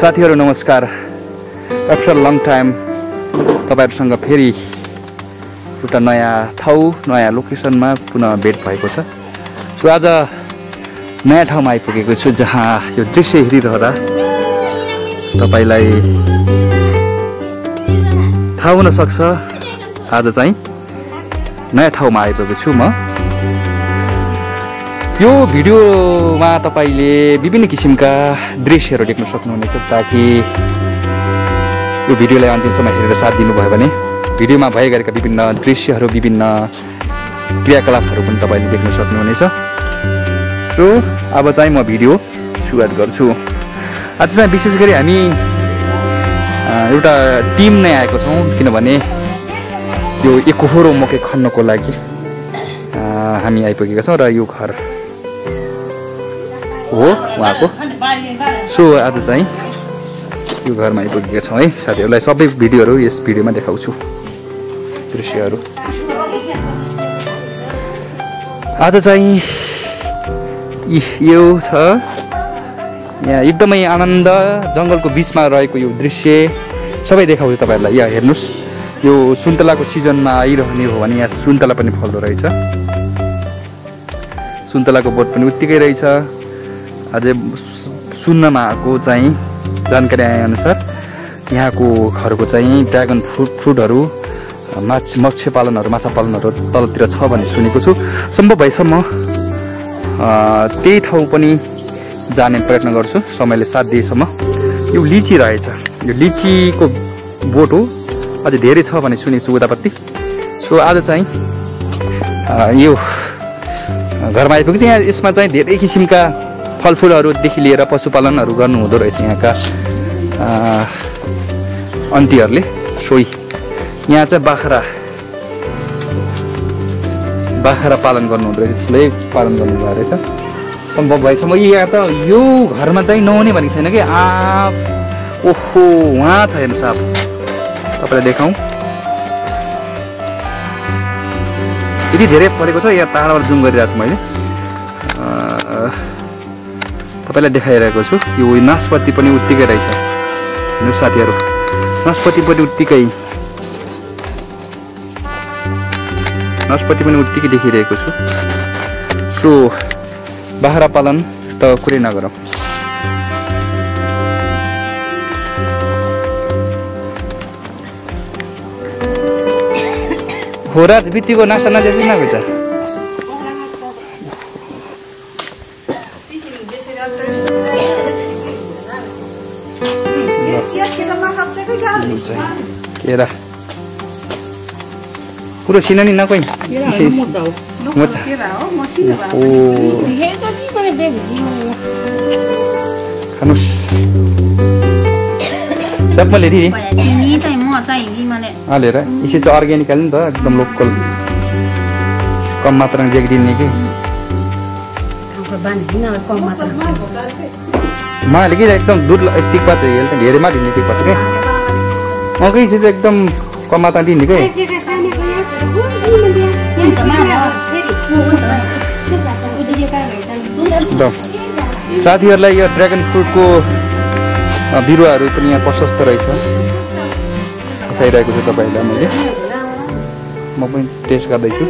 साथीहरु नमस्कार। After long time तपाईहरुसँग फेरि एउटा नयाँ ठाउँ नयाँ लोकेसनमा पुनः भेट भएको छ। सो आज नयाँ ठाउँमा आइपुगेको छु जहाँ यो दृश्य हेरिरहँदा तपाईलाई थाहा हुन सक्छ आज चाहिँ नयाँ ठाउँमा आइपुगेको छु म। यो भिडियोमा तपाईले विभिन्न किसिमका दृश्यहरू देख्न सक्नुहुनेछ ताकि यो भिडियोलाई अन्तिमसम्म हेरेर साथ दिनुभयो भने भिडियोमा भए गरेका विभिन्न दृश्यहरू विभिन्न क्रियाकलापहरू पनि तपाईले देख्न सक्नुहुनेछ। सो अब चाहिँ म भिडियो सुरुवात गर्छु। आज चाहिँ विशेष गरी हामी एउटा टिम नै आएको छौँ किनभने यो एकोहोरो मकै खन्नको लागि हामी आइपुगेका छौँ र यो घर हो उहाँको। सो आज चाहिँ यो घरमा आइपुगेका छौँ है। साथीहरूलाई सबै भिडियोहरू यस भिडियोमा देखाउँछु दृश्यहरू। आज चाहिँ यो छ यहाँ एकदमै आनन्द जङ्गलको बिचमा रहेको यो दृश्य सबै देखाउँछु तपाईहरुलाई। यहाँ हेर्नुस् यो सुन्तलाको सिजनमा आइरहने हो भने यहाँ सुन्तला पनि फल्दो रहेछ। सुन्तलाको बोट पनि उत्तिकै रहेछ। अझै सुन्नमा आएको चाहिँ जानकारी आए अनुसार यहाँको घरको चाहिँ ड्रागन फ्रुटहरू मत्स्य पालनहरू माछा पालनहरू तलतिर छ भन्ने सुनेको छु। सम्भव भएसम्म त्यही ठाउँ पनि जाने प्रयत्न गर्छु समयले साथ दिएसम्म। यो लिची रहेछ। यो लिचीको बोट हो अझै धेरै छ भन्ने सुनेको छु उतापट्टि। सो आज चाहिँ यो घरमा आइपुगेको छ। यहाँ यसमा चाहिँ धेरै किसिमका फलफुलहरूदेखि लिएर पशुपालनहरू गर्नु हुँदो रहेछ यहाँका अन्टीहरूले। सोही यहाँ चाहिँ बाख्रा पालन गर्नु हुँदो रहेछ। ठुलै पालन गर्नु भएको रहेछ। सम्भव भएसम्म यहाँ त यो घरमा चाहिँ नहुने भनेको छैन कि ओहो उहाँ छ हेर्नुहोस्। अब तपाईँलाई देखाउँ यति धेरै परेको छ। यहाँ टाढाबाट जुम गरिरहेको छु मैले तपाईलाई देखाइरहेको छु। यो नासपति पनि उत्तिकै रहेछ हेर्नुहोस् साथीहरू। नासपति पनि उत्तिकै देखिरहेको छु। सो बाख्रा पालन त कुरै नगरौँ। हो राज बित्तीको नास्ता नजाइछ नगएछ। केरा पुरो सिनानी न कोही खानुस् सब मैले दिदी हालेर यसै चाहिँ अर्ग्यानिकल नि त एकदम लोकल कम मात्रामा देख्दिने कि माले कि एकदम दूध स्टिक पाछ हेल्थ धेरैमा दिने टिक पाछ के मकै चाहिँ एकदम कम मात्रामा दिने के। साथीहरूलाई यो ड्रागन फ्रुटको बिरुवाहरू पनि यहाँ प्रशस्त रहेछ देखाइरहेको छु तपाईहरुलाई मैले। म पनि टेस्ट गर्दैछु।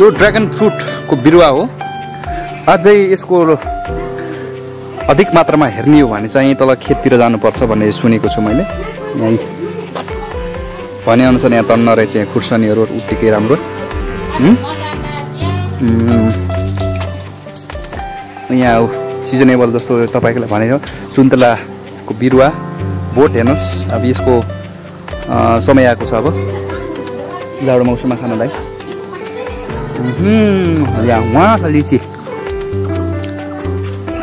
यो ड्रागन फ्रुटको बिरुवा हो। अझै यसको अधिक मात्रामा हेर्ने हो भने चाहिँ तल खेततिर जानुपर्छ भन्ने सुनेको छु मैले। यहीँ भनेअनुसार यहाँ तन्न रहेछ। यहाँ खुर्सानीहरू उत्तिकै राम्रो। यहाँ सिजनेबल जस्तो तपाईँलाई भनेको सुन्तलाको बिरुवा बोट हेर्नुहोस्। अब यसको समय आएको छ अब जाडो मौसममा खानलाई। यहाँ उहाँ छ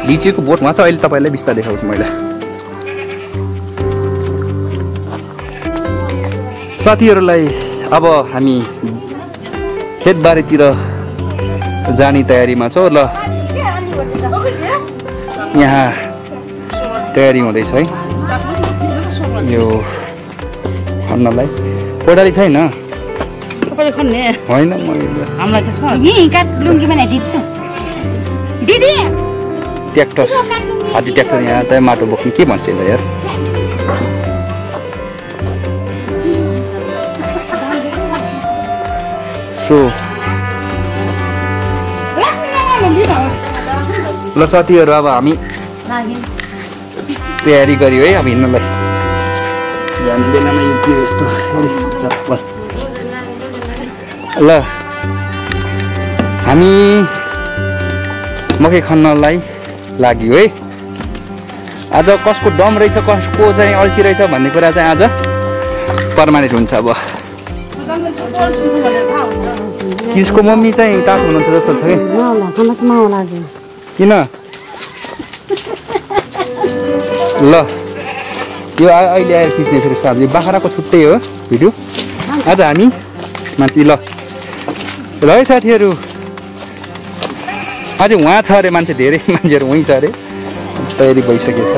लिचीको बोट उहाँ छ। अहिले तपाईँलाई बिस्तारै देखाउँछु मैले। साथीहरूलाई अब हामी खेतबारीतिर जाने तयारीमा छौँ ल। यहाँ तयारी हुँदैछ है। यो खन्नलाई कोडाली छैन तपाईले खन्ने होइन मैले हामीलाई त छ यही काट लुङ्गी बनाइदिनु दिदी ट्र्याक्टर हात्ती ट्र्याक्टर यहाँ चाहिँ माटो बोक्ने के भन्छ यसलाई यार सो ल साथीहरू अब हामी तयारी गर्यो है अब हिँड्नलाई झन् बेलामा यो के यस्तो चप्पल ल हामी मकै खन्नलाई लाग्यो है आज कसको दम रहेछ कसको चाहिँ अल्छी रहेछ भन्ने कुरा चाहिँ आज प्रमाणित हुन्छ अब किसको मम्मी चाहिँ टाढो हुनुहुन्छ जस्तो छ कि किन ल यो अहिले आएर खिच्ने फेरि साथी बाख्राको छुट्टै हो भिडियो आज हामी मान्छे ल है साथीहरू अझै उहाँ छ अरे मान्छे धेरै मान्छेहरू उहीँ छ अरे तयारी भइसकेछ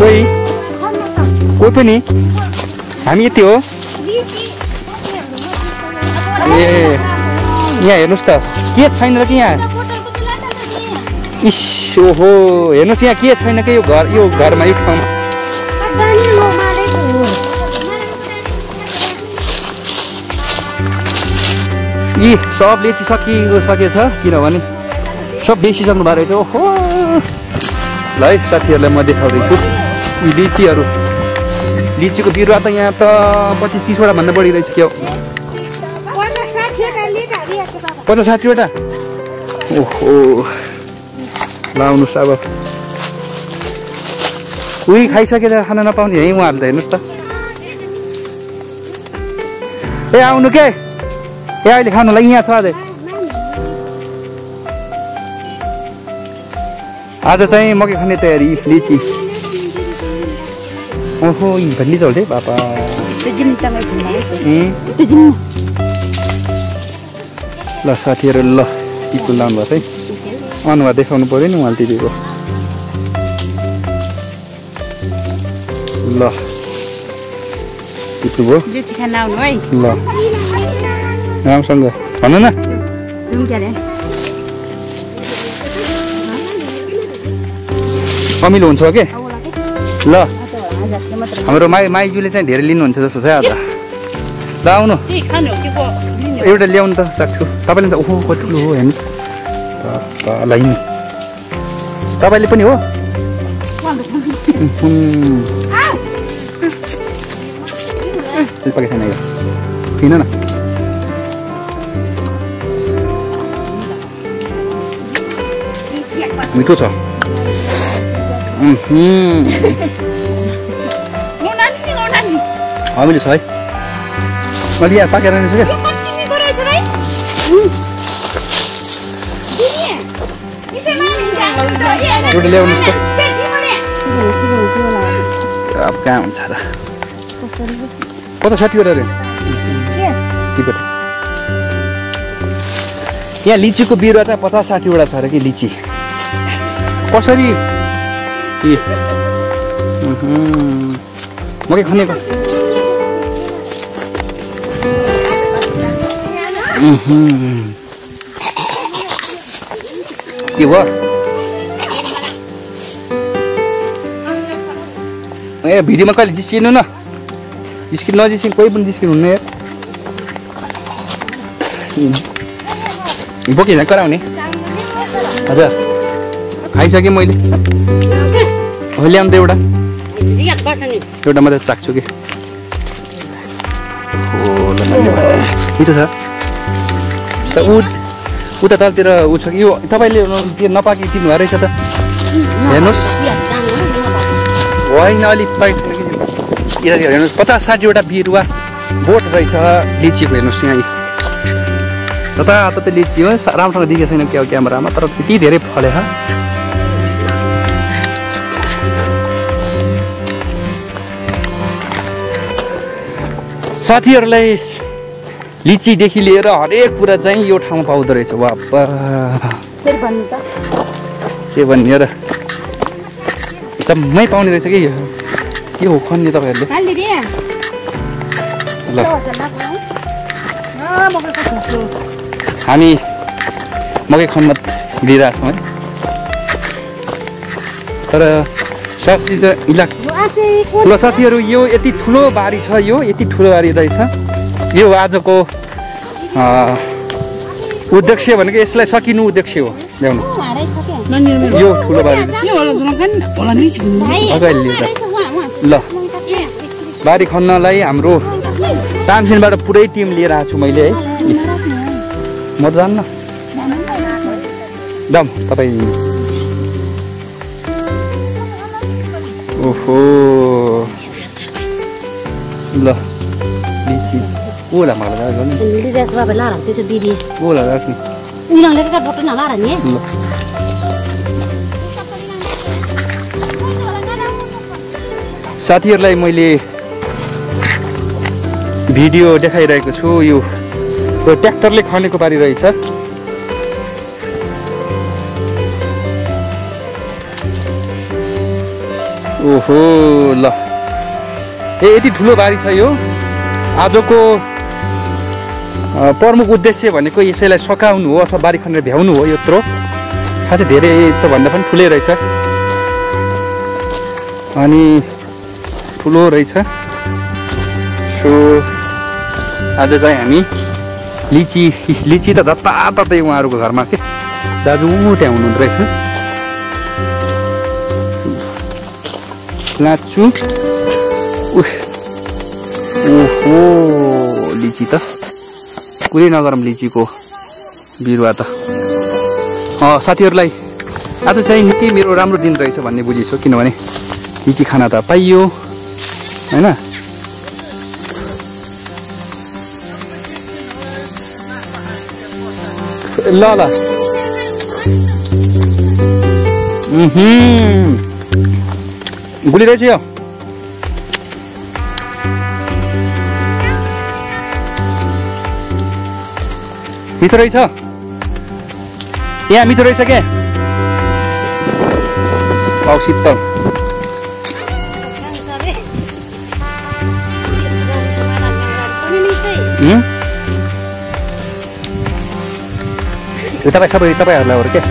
कोही पनि हामी यति हो ए यहाँ हेर्नुहोस् त के छैन र कि यहाँ इस ओहो हेर्नुहोस् यहाँ के छैन कि यो घरमा यो ठाउँमा यी सब लिची सकेछ किनभने सब बेचिसक्नु भएको रहेछ ओहो ल है साथीहरूलाई म देखाउँदैछु यी लिचीको बिरुवा त यहाँ त 25-30वटा भन्दा बढी रहेछ क्या 50-60वटा ओहो लाउनुहोस् अब उही खाइसकेर खान नपाउने है उहाँहरू त हेर्नुहोस् त ए आउनु के ए अहिले खानुलाई यहाँ छ अझै आज चाहिँ मकै खाने तयारी लिची ओहो भन्ने चल्छ है बापा ल साथीहरू ल टिपु लाउनु भएको है अनुहार देखाउनु पऱ्यो नि उहाँले टिपेको ल टिपु भयो ल राम्रोसँग भन न अमिलो हुन्छ के ल हाम्रो माइजूले चाहिँ धेरै लिनुहुन्छ जस्तो छ आज ल आउनु एउटा ल्याउनु त सक्छु तपाईँले त ओहो कति ठुलो हो हेर्नुहोस् ल नि तपाईँले पनि हो छैन यो किन न मिठो छ हामीले छ है मैले यहाँ पाकेर रहेछ क्या एउटा ल्याउनु अब कहाँ हुन्छ र कता 60वटा अरे यहाँ लिचीको बिरुवा त 50-60वटा छ अरे कि लिची कसरी मकै खनेको के भयो ए भिडियोमा कहिले जिस्किनु न नजिस्किनु कोही पनि जिस्किनु हुन्न बोकिन्छ कराउने हजुर खाइसकेँ मैले हो ल्याउनु त एउटा मात्रै चाख्छु कि मिठो छ त उता तलतिर ऊ छ कि यो तपाईँले त्यो नपाकी किन्नु भएको रहेछ त हेर्नुहोस् होइन अलिक हेर्नुहोस् 50-60वटा बिरुवा बोट रहेछ लिचीको हेर्नुहोस् यहाँ जताततै लिची हो राम्रोसँग देखेको छैन क्या क्यामेरामा तर त्यति धेरै फले साथीहरूलाई लिचीदेखि लिएर हरेक कुरा चाहिँ यो ठाउँमा पाउँदो रहेछ वापा के भन्ने र जम्मै पाउने रहेछ कि यो के हो खन्ने तपाईँहरूले ल हामी मकै खन्न दिइरहेछौँ है तर सब्जी चाहिँ ल साथीहरू यो यति ठुलो बारी छ यो यति ठुलो बारी रहेछ यो आजको उद्देश्य भनेको यसलाई सकिनु उद्देश्य हो ल्याउनु यो ठुलो बारी ल बारी खन्नलाई हाम्रो तानसेनबाट पुरै टिम लिएर आएको छु मैले है म त जान्न दाम तपाईँ ओहो ल लिची ओला मलाई गर्नु ओला राख्नु साथीहरूलाई मैले भिडियो देखाइरहेको छु यो ट्र्याक्टरले खनेको बारी रहेछ ओहो ल यति ठुलो बारी छ यो आजको प्रमुख उद्देश्य भनेको यसैलाई सकाउनु हो अथवा बारी खनेर भ्याउनु हो यत्रो खासै धेरै त भन्दा पनि ठुलै रहेछ अनि ठुलो रहेछ सो आज चाहिँ हामी लिची त जताततै उहाँहरूको घरमा के दाजु त्यहाँ हुनुहुँदो रहेछ लाच्छु ओहो लिची त कुरै नगरौँ लिचीको बिरुवा त साथीहरूलाई आज चाहिँ निकै मेरो राम्रो दिन रहेछ भन्ने बुझेछु किनभने लिची खाना त पाइयो हैन ल ल गुली रहेछ यो मिठो रहेछ यहाँ मिठो रहेछ क्या औ शीतल यो तपाईँ सबै तपाईँहरूलाई हो क्या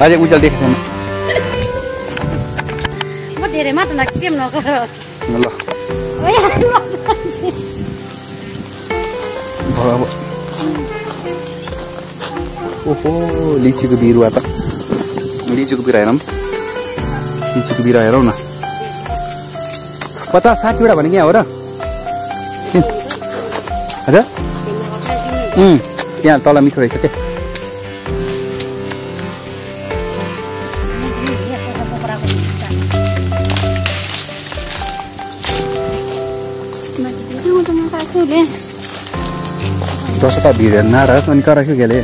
अझै उज्यालो देखेको छैन ल ओहो लिचीको बिरुवा त लिचीको बिरुवा हेरौँ लिचीको बिरुवा हेरौँ न 50-60 भने यहाँ हो र हजुर यहाँ तल मिठो रहेछ के दस भिड नारा अनि कराख्यो गेले